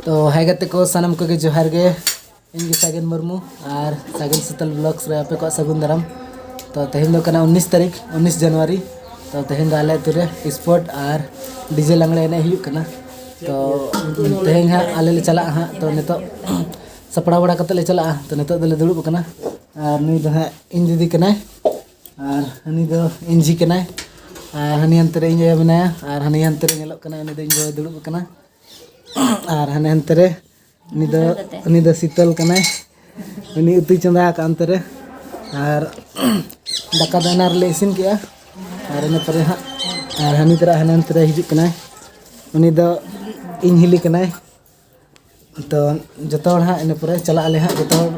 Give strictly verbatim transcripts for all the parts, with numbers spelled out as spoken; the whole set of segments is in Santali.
ᱛᱚ ᱦᱟᱭ ᱜᱟᱛᱮ ᱠᱚ, ᱥᱟᱱᱟᱢ ᱠᱚᱜᱮ ᱡᱚᱦᱟᱨ ᱜᱮ᱾ ᱤᱧ ᱜᱮ ᱥᱟᱜᱮᱱ ᱢᱩᱨᱢᱩ ᱟᱨ ᱥᱟᱜᱮᱱ ᱥᱤᱛᱟᱹᱞ ᱵᱞᱚᱜᱥ ᱨᱮ ᱟᱯᱮ ᱠᱚᱣᱟᱜ ᱥᱟᱹᱜᱩᱱ ᱫᱟᱨᱟᱢ᱾ ᱛᱚ ᱛᱮᱦᱮᱧ ᱫᱚ ᱠᱟᱱᱟ ᱩᱱᱤᱥ ᱛᱟᱹᱨᱤᱠᱷ, ᱩᱱᱤᱥ ᱡᱟᱱᱩᱣᱟᱨᱤ᱾ ᱛᱚ ᱛᱮᱦᱮᱧ ᱫᱚ ᱟᱞᱮ ᱟᱹᱛᱩ ᱨᱮ ᱥᱯᱳᱨᱴ ᱟᱨ ᱰᱤᱡᱮ ᱞᱟᱜᱽᱬᱮ ᱮᱱᱮᱡ ᱦᱩᱭᱩᱜ ᱠᱟᱱᱟ᱾ ᱛᱚ ᱛᱮᱦᱮᱧ ᱦᱟᱸᱜ ᱟᱞᱮ ᱞᱮ ᱪᱟᱞᱟᱜᱼᱟ ᱦᱟᱸᱜ᱾ ᱛᱚ ᱱᱤᱛᱚᱜ ᱥᱟᱯᱲᱟᱣ ᱵᱟᱲᱟ ᱠᱟᱛᱮ ᱞᱮ ᱪᱟᱞᱟᱜᱼᱟ᱾ ᱛᱚ ᱱᱤᱛᱚᱜ ᱫᱚᱞᱮ ᱫᱩᱲᱩᱵ ᱟᱠᱟᱱᱟ᱾ ᱟᱨ ᱱᱩᱭ ᱫᱚ ᱦᱟᱸᱜ ᱤᱧ ᱫᱤᱫᱤ ᱠᱟᱱᱟᱭ, ᱟᱨ ᱦᱟᱹᱱᱤ ᱫᱚ ᱤᱧ ᱡᱷᱤ ᱠᱟᱱᱟᱭ, ᱟᱨ ᱦᱟᱹᱱᱤ ᱦᱟᱱᱛᱮ ᱨᱮ ᱤᱧ ᱟᱭᱳ ᱢᱮᱱᱟᱭᱟ, ᱟᱨ ᱦᱟᱹᱱᱤ ᱦᱟᱱᱛᱮ ᱨᱮ ᱧᱮᱞᱚᱜ ᱠᱟᱱᱟ, ᱩᱱᱤ ᱫᱚ ᱤᱧ ᱵᱟᱵᱟᱭ ᱫᱩᱲᱩᱵ ᱟᱠᱟᱱᱟ᱾ ᱟᱨ ᱦᱟᱱᱮ ᱦᱟᱱᱛᱮ ᱨᱮ ᱩᱱᱤ ᱫᱚ, ᱩᱱᱤ ᱫᱚ ᱥᱤᱛᱚᱞ ᱠᱟᱱᱟᱭ᱾ ᱩᱱᱤ ᱩᱛᱩᱭ ᱪᱚᱸᱫᱟ ᱟᱠᱟᱫ ᱚᱱᱛᱮ ᱨᱮ᱾ ᱟᱨ ᱫᱟᱠᱟ ᱫᱚ ᱮᱱᱟᱝ ᱨᱮᱞᱮ ᱤᱥᱤᱱ ᱠᱮᱜᱼᱟ᱾ ᱟᱨ ᱤᱱᱟᱹ ᱯᱚᱨᱮ ᱦᱟᱸᱜ, ᱟᱨ ᱦᱟᱹᱱᱤ ᱛᱟᱨᱟ ᱦᱟᱱᱮ ᱦᱟᱱᱛᱮ ᱨᱮ ᱦᱤᱡᱩᱜ ᱠᱟᱱᱟᱭ᱾ ᱩᱱᱤ ᱫᱚ ᱤᱧ ᱦᱤᱞᱤ ᱠᱟᱱᱟᱭ᱾ ᱛᱚ ᱡᱚᱛᱚ ᱦᱚᱲ ᱦᱟᱸᱜ ᱤᱱᱟᱹ ᱯᱚᱨᱮ ᱪᱟᱞᱟᱜ ᱟᱞᱮ ᱦᱟᱸᱜ, ᱡᱚᱛᱚ ᱦᱚᱲ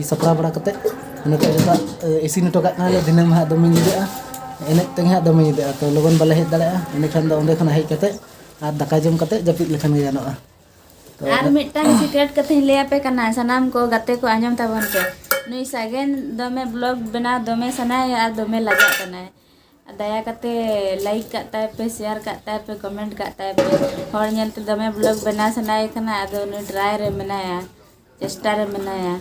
ᱥᱟᱯᱲᱟᱣ ᱵᱟᱲᱟ ᱠᱟᱛᱮ᱾ ᱤᱱᱟᱹ ᱯᱚᱨᱮ ᱡᱚᱛᱚ ᱤᱥᱤᱱ ᱦᱚᱴᱚ ᱠᱟᱜ ᱠᱟᱱᱟᱞᱮ᱾ ᱫᱤᱱᱟᱹᱢ ᱦᱟᱸᱜ ᱫᱚᱢᱮ ᱧᱤᱫᱟᱹᱜᱼᱟ, ᱮᱱᱮᱡ ᱛᱮᱜᱮ ᱦᱟᱸᱜ ᱫᱚᱢᱮ ᱧᱤᱫᱟᱹᱜᱼᱟ᱾ ᱛᱚ ᱞᱚᱜᱚᱱ ᱵᱟᱞᱮ ᱦᱮᱡ ᱫᱟᱲᱮᱭᱟᱜᱼᱟ᱾ ᱤᱱᱟᱹᱠᱷᱟᱱ ᱫᱚ ᱚᱸᱰᱮ ᱠᱷᱚᱱᱟᱜ ᱦᱮᱡ ᱠᱟᱛᱮ ᱟᱨ ᱫᱟᱠᱟ ᱡᱚᱢ ᱠᱟᱛᱮ ᱡᱟᱹᱯᱤᱫ ᱞᱮᱠᱷᱟᱱ ᱜᱮ ᱜᱟᱱᱚᱜᱼᱟ᱾ ᱛᱚ ᱟᱨ ᱢᱤᱫᱴᱟᱝ ᱥᱤᱠᱨᱮᱴ ᱠᱟᱛᱷᱟᱧ ᱞᱟᱹᱭ ᱟᱯᱮ ᱠᱟᱱᱟ, ᱥᱟᱱᱟᱢ ᱠᱚ ᱜᱟᱛᱮ ᱠᱚ ᱟᱸᱡᱚᱢ ᱛᱟᱵᱚᱱ ᱯᱮ᱾ ᱱᱩᱭ ᱥᱟᱜᱮᱱ ᱫᱚᱢᱮ ᱵᱞᱚᱜ ᱵᱮᱱᱟᱣ ᱫᱚᱢᱮ ᱥᱟᱱᱟᱭᱮᱭᱟ ᱟᱨ ᱫᱚᱢᱮ ᱞᱟᱡᱟᱜ ᱠᱟᱱᱟᱭ᱾ ᱫᱟᱭᱟ ᱠᱟᱛᱮ ᱞᱟᱭᱤᱠ ᱠᱟᱜ ᱛᱟᱭ ᱯᱮ, ᱥᱮᱭᱟᱨ ᱠᱟᱜ ᱛᱟᱭ ᱯᱮ, ᱠᱚᱢᱮᱱᱴ ᱠᱟᱜ ᱛᱟᱭ ᱯᱮ᱾ ᱦᱚᱲ ᱧᱮᱞᱛᱮ ᱫᱚᱢᱮ ᱵᱞᱚᱜ ᱵᱮᱱᱟᱣ ᱥᱟᱱᱟᱭᱮ ᱠᱟᱱᱟ, ᱟᱫᱚ ᱩᱱᱤ ᱴᱨᱟᱭ ᱨᱮ ᱢᱮᱱᱟᱭᱟ, ᱪᱮᱥᱴᱟ ᱨᱮ ᱢᱮᱱᱟᱭᱟ᱾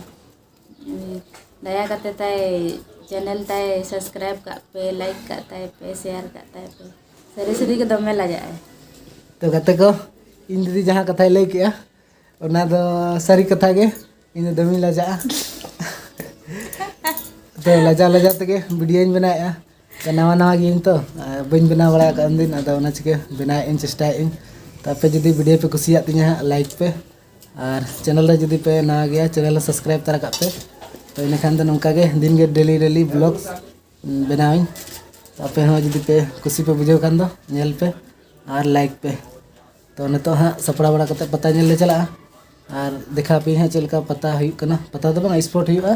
ᱫᱟᱭᱟ ᱠᱟᱛᱮ ᱛᱟᱭ ᱪᱮᱱᱮᱞ ᱛᱟᱭ ᱥᱟᱵᱥᱠᱨᱟᱭᱤᱵ ᱠᱟᱜ ᱯᱮ, ᱞᱟᱭᱤᱠ ᱠᱟᱜ ᱛᱟᱭ ᱯᱮ, ᱥᱮᱭᱟᱨ ᱠᱟᱜ ᱛᱟᱭ ᱯᱮ᱾ ᱥᱟᱹᱨᱤ ᱥᱟᱹᱨᱤ ᱜᱮ ᱫᱚᱢᱮ ᱞᱟᱡᱟᱜ ᱟᱭ᱾ ᱛᱚ ᱜᱟᱛᱮ ᱠᱚ, ᱤᱧ ᱫᱤᱫᱤ ᱡᱟᱦᱟᱸ ᱠᱟᱛᱷᱟᱭ ᱞᱟᱹᱭ ᱠᱮᱜᱼᱟ, ᱚᱱᱟ ᱫᱚ ᱥᱟᱹᱨᱤ ᱠᱟᱛᱷᱟ ᱜᱮ᱾ ᱤᱧ ᱫᱚ ᱫᱚᱢᱮᱧ ᱞᱟᱡᱟᱜᱼᱟ᱾ ᱛᱚ ᱞᱟᱡᱟᱣ ᱞᱟᱡᱟᱣ ᱛᱮᱜᱮ ᱵᱷᱤᱰᱤᱭᱳᱧ ᱵᱮᱱᱟᱣᱮᱫᱼᱟ᱾ ᱛᱚ ᱱᱟᱣᱟ ᱱᱟᱣᱟ ᱜᱤᱭᱟᱹᱧ ᱛᱚ, ᱟᱨ ᱵᱟᱹᱧ ᱵᱮᱱᱟᱣ ᱵᱟᱲᱟ ᱟᱠᱟᱫ ᱩᱱᱫᱤᱱ᱾ ᱟᱫᱚ ᱚᱱᱟ ᱪᱤᱠᱟᱹ ᱵᱮᱱᱟᱣᱮᱫ ᱟᱹᱧ, ᱪᱮᱥᱴᱟᱭᱮᱫ ᱟᱹᱧ᱾ ᱛᱚ ᱟᱯᱮ ᱡᱩᱫᱤ ᱵᱷᱤᱰᱤᱭᱳ ᱯᱮ ᱠᱩᱥᱤᱭᱟᱜ ᱛᱤᱧᱟᱹ ᱦᱟᱸᱜ, ᱞᱟᱭᱤᱠ ᱯᱮ᱾ ᱟᱨ ᱪᱮᱱᱮᱞ ᱨᱮ ᱡᱩᱫᱤ ᱯᱮ ᱱᱟᱣᱟ ᱜᱮᱭᱟ, ᱪᱮᱱᱮᱞ ᱦᱚᱸ ᱥᱟᱵᱥᱠᱨᱟᱭᱤᱵ ᱛᱟᱨᱟ ᱠᱟᱜ ᱯᱮ᱾ ᱛᱚ ᱤᱱᱟᱹᱠᱷᱟᱱ ᱫᱚ ᱱᱚᱝᱠᱟ ᱜᱮ ᱫᱤᱱ ᱜᱮ ᱰᱮᱞᱤ ᱰᱮᱞᱤ ᱵᱞᱚᱜᱥ ᱵᱮᱱᱟᱣᱟᱹᱧ᱾ ᱛᱚ ᱟᱯᱮ ᱦᱚᱸ ᱡᱩᱫᱤ ᱯᱮ ᱠᱩᱥᱤ ᱯᱮ ᱵᱩᱡᱷᱟᱹᱣ ᱠᱷᱟᱱ ᱫᱚ ᱧᱮᱞ ᱯᱮ ᱟᱨ ᱞᱟᱭᱤᱠ ᱯᱮ᱾ ᱛᱚ ᱱᱤᱛᱚᱜ ᱦᱟᱸᱜ ᱥᱟᱯᱲᱟᱣ ᱵᱟᱲᱟ ᱠᱟᱛᱮ ᱯᱟᱛᱟ ᱧᱮᱞ ᱞᱮ ᱪᱟᱞᱟᱜᱼᱟ᱾ ᱟᱨ ᱫᱮᱠᱷᱟᱣ ᱟᱯᱮᱭᱟᱹᱧ ᱦᱟᱸᱜ ᱪᱮᱫ ᱞᱮᱠᱟ ᱯᱟᱛᱟ ᱦᱩᱭᱩᱜ ᱠᱟᱱᱟ᱾ ᱯᱟᱛᱟ ᱫᱚ ᱵᱟᱝ, ᱥᱯᱳᱨᱴ ᱦᱩᱭᱩᱜᱼᱟ᱾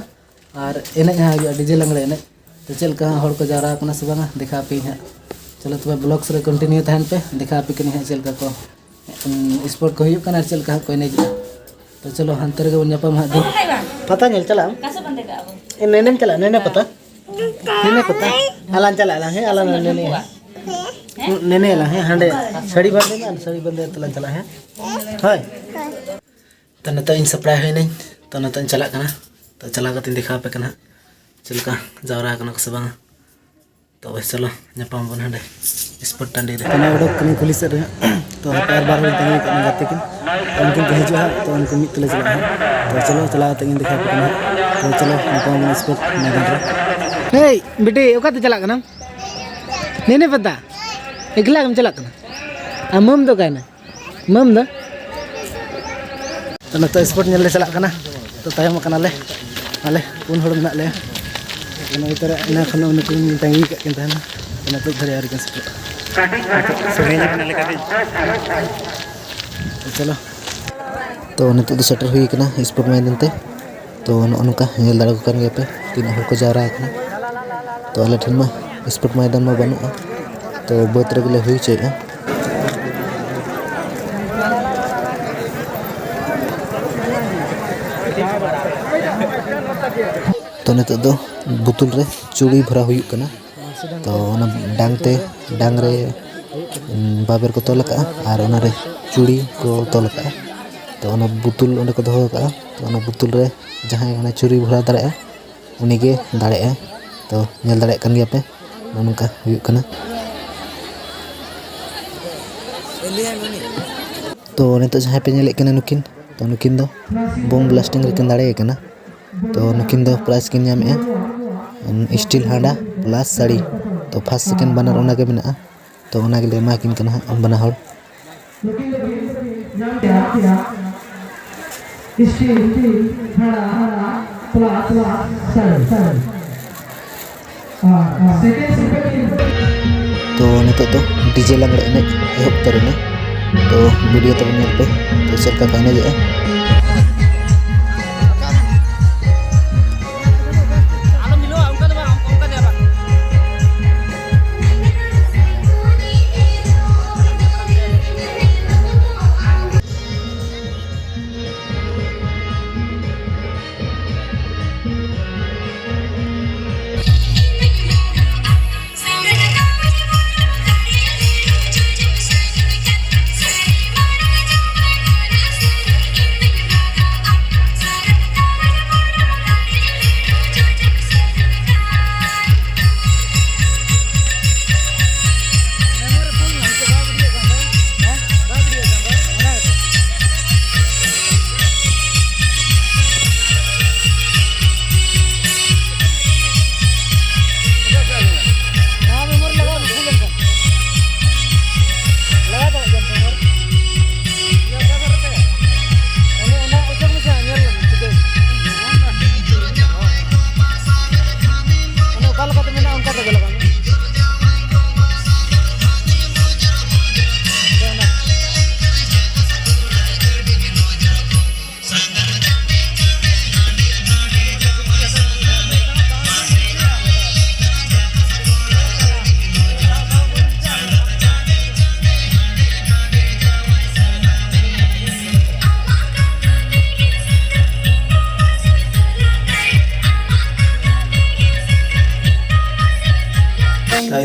ᱟᱨ ᱮᱱᱮᱡ ᱦᱚᱸ ᱦᱩᱭᱩᱜᱼᱟ, ᱰᱤᱡᱮ ᱞᱟᱜᱽᱬᱮ ᱮᱱᱮᱡ᱾ ᱛᱚ ᱪᱮᱫ ᱞᱮᱠᱟ ᱦᱚᱲ ᱠᱚ ᱡᱟᱣᱨᱟ ᱟᱠᱟᱱᱟ ᱥᱮ ᱵᱟᱝᱟ, ᱫᱮᱠᱷᱟᱣ ᱟᱯᱮᱭᱟᱹᱧ ᱦᱟᱸᱜ᱾ ᱪᱚᱞᱚ ᱛᱚᱵᱮ ᱵᱞᱚᱜᱥ ᱨᱮ ᱠᱚᱱᱴᱤᱱᱤᱭᱩ ᱛᱟᱦᱮᱱ ᱯᱮ, ᱫᱮᱠᱷᱟᱣ ᱟᱯᱮ ᱠᱟᱹᱱᱟᱹᱧ ᱦᱟᱸᱜ ᱪᱮᱫ ᱞᱮᱠᱟ ᱠᱚ ᱩᱸ, ᱥᱯᱳᱨᱴ ᱠᱚ ᱦᱩᱭᱩᱜ ᱠᱟᱱᱟ ᱟᱨ ᱪᱮᱫ ᱞᱮᱠᱟ ᱦᱟᱸᱜ ᱠᱚ ᱮᱱᱮᱡᱮᱜᱼᱟ᱾ ᱛᱚ ᱪᱚᱞᱚ ᱦᱟᱱᱛᱮ ᱨᱮᱜᱮ ᱵᱚᱱ ᱧᱟᱯᱟᱢᱟ ᱦᱟᱸᱜ ᱫᱤᱱ᱾ ᱯᱟᱛᱟ ᱧᱮᱞ ᱪᱟᱞᱟᱜ ᱟᱢ? ᱮ, ᱱᱮᱱᱮᱢ ᱪᱟᱞᱟᱜᱼᱟ, ᱱᱮᱱᱮ ᱯᱟᱛᱟ? ᱱᱮᱱᱮ ᱯᱟᱛᱟ? ᱟᱞᱟᱝ ᱪᱟᱞᱟᱜ ᱟᱞᱟᱝ, ᱦᱮᱸ, ᱟᱞᱟᱝ ᱱᱮᱱᱮ᱾ ᱦᱮᱸ? ᱱᱮᱱᱮ ᱟᱞᱟᱝ, ᱦᱮᱸ, ᱦᱟᱸᱰᱮ ᱥᱟᱹᱲᱤ ᱵᱟᱸᱫᱮ ᱢᱮ, ᱟᱨ ᱥᱟᱹᱲᱤ ᱵᱟᱸᱫᱮ ᱛᱮᱞᱟᱝ ᱪᱟᱞᱟᱜᱼᱟ, ᱦᱮᱸ? ᱦᱳᱭ᱾ ᱛᱚ ᱱᱤᱛᱚᱜ ᱤᱧ ᱥᱟᱯᱲᱟᱣ ᱦᱩᱭᱱᱟᱹᱧ᱾ ᱛᱚ ᱱᱤᱛᱚᱜ ᱤᱧ ᱪᱟᱞᱟᱜ ᱠᱟᱱᱟ᱾ ᱛᱚ ᱪᱟᱞᱟᱣ ᱠᱟᱛᱮᱧ ᱫᱮᱠᱷᱟᱣ ᱟᱯᱮ ᱠᱟᱱᱟ ᱦᱟᱸᱜ ᱪᱮᱫ ᱞᱮᱠᱟ ᱡᱟᱣᱨᱟ ᱠᱟᱱᱟ ᱠᱚ ᱥᱮ ᱵᱟᱝᱟ᱾ ᱛᱚᱵᱮ ᱪᱚᱞᱚ ᱧᱟᱯᱟᱢ ᱟᱵᱚᱱ ᱦᱟᱸᱰᱮ ᱥᱯᱳᱨᱴ ᱴᱟᱺᱰᱤ ᱨᱮ᱾ ᱛᱚ ᱱᱚᱣᱟ ᱩᱰᱩᱠ ᱠᱟᱹᱱᱟᱹᱧ ᱠᱩᱞᱦᱤ ᱥᱮᱫ ᱨᱮ ᱦᱟᱸᱜ᱾ ᱛᱚ ᱦᱟᱯᱮ ᱟᱨ ᱵᱟᱨ ᱦᱚᱲ ᱛᱟᱺᱜᱤ ᱟᱠᱟᱫ ᱞᱤᱧᱟ ᱜᱟᱛᱮ ᱠᱤᱱ᱾ ᱛᱚ ᱩᱱᱠᱤᱱ ᱠᱤᱱ ᱦᱤᱡᱩᱜᱼᱟ ᱦᱟᱸᱜ᱾ ᱛᱚ ᱩᱱᱠᱩ ᱢᱤᱫ ᱛᱮᱞᱮ ᱪᱟᱞᱟᱜᱼᱟ ᱦᱟᱸᱜ᱾ ᱛᱚ ᱪᱚᱞᱚ ᱪᱟᱞᱟᱣ ᱠᱟᱛᱮ ᱤᱧ ᱫᱮᱠᱷᱟᱣ ᱟᱯᱮ ᱠᱟᱱᱟ ᱦᱟᱸᱜ᱾ ᱛᱚ ᱪᱚᱞᱚ ᱧᱟᱯᱟᱢ ᱟᱵᱚᱱ ᱥᱯᱳᱨᱴ ᱢᱚᱭᱫᱟᱱ ᱨᱮ᱾ ᱦᱮᱭ ᱵᱤᱴᱤ, ᱚᱠᱟᱛᱮ ᱪᱟᱞᱟᱜ ᱠᱟᱱᱟᱢ? ᱱᱮᱱᱮ ᱯᱟᱛᱟ ᱮᱠᱞᱟ ᱜᱮᱢ ᱪᱟᱞᱟᱜ ᱠᱟᱱᱟ? ᱟᱨ ᱢᱟᱹᱢ ᱫᱚ ᱚᱠᱟᱭᱮᱱᱟ? ᱢᱟᱹᱢ ᱫᱚ? ᱛᱚ ᱱᱤᱛᱚᱜ ᱥᱯᱳᱨᱴ ᱧᱮᱞ ᱞᱮ ᱪᱟᱞᱟᱜ ᱠᱟᱱᱟ᱾ ᱛᱚ ᱛᱟᱭᱚᱢ ᱟᱠᱟᱱᱟᱞᱮ, ᱟᱞᱮ ᱯᱩᱱ ᱦᱚᱲ ᱢᱮᱱᱟᱜ ᱞᱮᱭᱟ᱾ ᱚᱱᱟ ᱤᱭᱟᱹᱛᱮ ᱮᱱᱟᱝ ᱠᱷᱚᱱ ᱩᱱᱠᱩᱧ ᱛᱟᱺᱜᱤ ᱠᱟᱜ ᱠᱤᱱ ᱛᱟᱦᱮᱱᱟ᱾ ᱛᱚ ᱱᱤᱛᱚᱜ ᱫᱷᱟᱹᱨᱤᱡ ᱟᱹᱣᱨᱤ ᱠᱤᱱ ᱥᱮᱴᱮᱨᱚᱜᱼᱟ᱾ ᱛᱚ ᱪᱚᱞᱚ᱾ ᱛᱚ ᱱᱤᱛᱚᱜ ᱫᱚ ᱥᱮᱴᱮᱨ ᱦᱩᱭ ᱠᱟᱱᱟ ᱥᱯᱳᱨᱴ ᱢᱚᱭᱫᱟᱱ ᱛᱮ᱾ ᱛᱚ ᱱᱚᱜᱼᱚ ᱱᱚᱝᱠᱟ ᱧᱮᱞ ᱫᱟᱲᱮ ᱠᱚ ᱠᱟᱱ ᱜᱮᱭᱟ ᱯᱮ ᱛᱤᱱᱟᱹᱜ ᱦᱚᱲ ᱠᱚ ᱡᱟᱣᱨᱟ ᱟᱠᱟᱱᱟ᱾ ᱛᱚ ᱟᱞᱮ ᱴᱷᱮᱱ ᱢᱟ ᱥᱯᱳᱨᱴ ᱢᱚᱭᱫᱟᱱ ᱢᱟ ᱵᱟᱹᱱᱩᱜᱼᱟ, ᱛᱚ ᱵᱟᱹᱫᱽ ᱨᱮᱜᱮ ᱞᱮ ᱦᱩᱭ ᱦᱚᱪᱚᱭᱮᱫᱼᱟ᱾ ᱛᱚ ᱱᱤᱛᱚᱜ ᱫᱚ ᱵᱩᱛᱩᱞ ᱨᱮ ᱪᱩᱲᱤ ᱵᱷᱚᱨᱟᱣ ᱦᱩᱭᱩᱜ ᱠᱟᱱᱟ᱾ ᱛᱚ ᱚᱱᱟ ᱰᱟᱝ ᱛᱮ, ᱰᱟᱝ ᱨᱮ, ᱩᱸ, ᱵᱟᱵᱮᱨ ᱠᱚ ᱛᱚᱞ ᱟᱠᱟᱫᱼᱟ ᱟᱨ ᱚᱱᱟᱨᱮ ᱪᱩᱲᱤ ᱠᱚ ᱛᱚᱞ ᱟᱠᱟᱫᱼᱟ᱾ ᱛᱚ ᱚᱱᱟ ᱵᱩᱛᱩᱞ ᱚᱸᱰᱮ ᱠᱚ ᱫᱚᱦᱚ ᱟᱠᱟᱫᱼᱟ᱾ ᱛᱚ ᱚᱱᱟ ᱵᱩᱛᱩᱞ ᱨᱮ ᱡᱟᱦᱟᱸᱭ ᱚᱱᱟ ᱪᱩᱲᱤ ᱵᱷᱚᱨᱟᱣ ᱫᱟᱲᱮᱭᱟᱜᱼᱟ, ᱩᱱᱤᱜᱮ ᱫᱟᱲᱮᱭᱟᱜᱼᱟᱭ᱾ ᱛᱚ ᱧᱮᱞ ᱫᱟᱲᱮᱭᱟᱜ ᱠᱟᱱ ᱜᱮᱭᱟ ᱯᱮ, ᱱᱚᱜᱼᱚ ᱱᱚᱝᱠᱟ ᱦᱩᱭᱩᱜ ᱠᱟᱱᱟ᱾ ᱛᱚ ᱱᱤᱛᱚᱜ ᱡᱟᱦᱟᱸᱭ ᱯᱮ ᱧᱮᱞᱮᱫ ᱠᱤᱱᱟ ᱱᱩᱠᱤᱱ, ᱛᱚ ᱱᱩᱠᱤᱱ ᱫᱚ ᱵᱳᱢ ᱵᱞᱟᱥᱴᱤᱝ ᱨᱮᱠᱤᱱ ᱫᱟᱲᱮ ᱟᱠᱟᱱᱟ᱾ ᱛᱚ ᱱᱩᱠᱤᱱ ᱫᱚ ᱯᱨᱟᱭᱤᱡᱽ ᱠᱤᱱ ᱧᱟᱢᱮᱜᱼᱟ, ᱩᱸ, ᱥᱴᱤᱞ ᱦᱟᱸᱰᱟ ᱯᱞᱟᱥ ᱥᱟᱹᱲᱤ᱾ ᱛᱚ ᱯᱷᱟᱥᱴ ᱥᱮᱠᱮᱱᱰ ᱵᱟᱱᱟᱨ ᱚᱱᱟ ᱜᱮ ᱢᱮᱱᱟᱜᱼᱟ᱾ ᱛᱚ ᱚᱱᱟ ᱜᱮᱞᱮ ᱮᱢᱟ ᱠᱤᱱ ᱠᱟᱱᱟ ᱦᱟᱸᱜ ᱵᱟᱱᱟ ᱦᱚᱲ᱾ ᱱᱩᱠᱤᱱ ᱫᱚᱠᱤᱱ ᱧᱟᱢ ᱠᱮᱜᱼᱟ ᱥᱴᱤᱞ ᱦᱟᱸᱰᱟ ᱯᱞᱟᱥ ᱥᱟᱹᱲᱤ᱾ ᱛᱚ ᱱᱤᱛᱚᱜ ᱫᱚ ᱰᱤᱡᱮ ᱞᱟᱜᱽᱲᱮ ᱮᱱᱮᱡ ᱮᱦᱚᱵ ᱩᱛᱟᱹᱨ ᱮᱱᱟ᱾ ᱛᱚ ᱵᱷᱤᱰᱤᱭᱳ ᱛᱟᱵᱚᱱ ᱧᱮᱞ ᱯᱮ, ᱛᱚ ᱪᱮᱫ ᱞᱮᱠᱟ ᱠᱚ ᱮᱱᱮᱡᱮᱜᱼᱟ᱾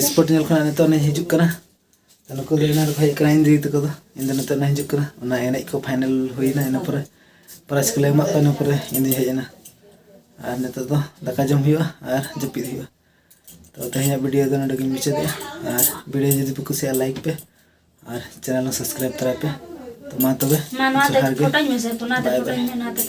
ᱥᱯᱳᱨᱴ ᱧᱮᱞ ᱠᱷᱚᱱᱟᱜ ᱱᱤᱛᱚᱜ ᱚᱱᱮᱧ ᱦᱤᱡᱩᱜ ᱠᱟᱱᱟ᱾ ᱛᱚ ᱱᱩᱠᱩ ᱫᱚ ᱮᱱᱟᱝ ᱨᱮᱠᱚ ᱦᱮᱡ ᱠᱟᱱᱟ, ᱤᱧ ᱫᱤᱫᱤ ᱛᱟᱠᱚ ᱫᱚ᱾ ᱤᱧ ᱫᱚ ᱱᱤᱛᱚᱜ ᱚᱱᱮᱧ ᱦᱤᱡᱩᱜ ᱠᱟᱱᱟ, ᱚᱱᱟ ᱮᱱᱮᱡ ᱠᱚ ᱯᱷᱟᱭᱱᱮᱞ ᱦᱩᱭᱱᱟ, ᱤᱱᱟᱹ ᱯᱚᱨᱮ ᱯᱨᱟᱭᱤᱡᱽ ᱠᱚᱞᱮ ᱮᱢᱟᱜ ᱠᱚᱣᱟ, ᱤᱱᱟᱹ ᱯᱚᱨᱮ ᱤᱧ ᱫᱚᱧ ᱦᱮᱡ ᱮᱱᱟ᱾ ᱟᱨ ᱱᱤᱛᱚᱜ ᱫᱚ ᱫᱟᱠᱟ ᱡᱚᱢ ᱦᱩᱭᱩᱜᱼᱟ ᱟᱨ ᱡᱟᱹᱯᱤᱫ ᱦᱩᱭᱩᱜᱼᱟ᱾ ᱛᱚ ᱛᱮᱦᱮᱧᱟᱜ ᱵᱷᱤᱰᱤᱭᱳ ᱫᱚ ᱱᱚᱰᱮ ᱜᱤᱧ ᱢᱩᱪᱟᱹᱫᱮᱜᱼᱟ᱾ ᱟᱨ ᱵᱷᱤᱰᱤᱭᱳ ᱡᱩᱫᱤ ᱯᱮ ᱠᱩᱥᱤᱭᱟᱜᱼᱟ, ᱞᱟᱭᱤᱠ ᱯᱮ ᱟᱨ ᱪᱮᱱᱮᱞ ᱦᱚᱸ ᱥᱟᱵᱥᱠᱨᱟᱭᱤᱵ ᱛᱚᱨᱟᱭ ᱯᱮ᱾ ᱛᱚ ᱢᱟ ᱛᱚᱵᱮ, ᱢᱟ ᱱᱚᱣᱟ ᱛᱮ ᱡᱚᱦᱟᱨ ᱜᱮ᱾ ᱯᱷᱳᱴᱳᱧ ᱢᱮᱥᱮ, ᱚᱱᱟ ᱛᱮ ᱵᱟᱭ ᱯᱷᱳᱴᱳᱧ ᱵᱟᱭ᱾ ᱢᱮ, ᱱᱚᱣᱟ ᱛᱮ᱾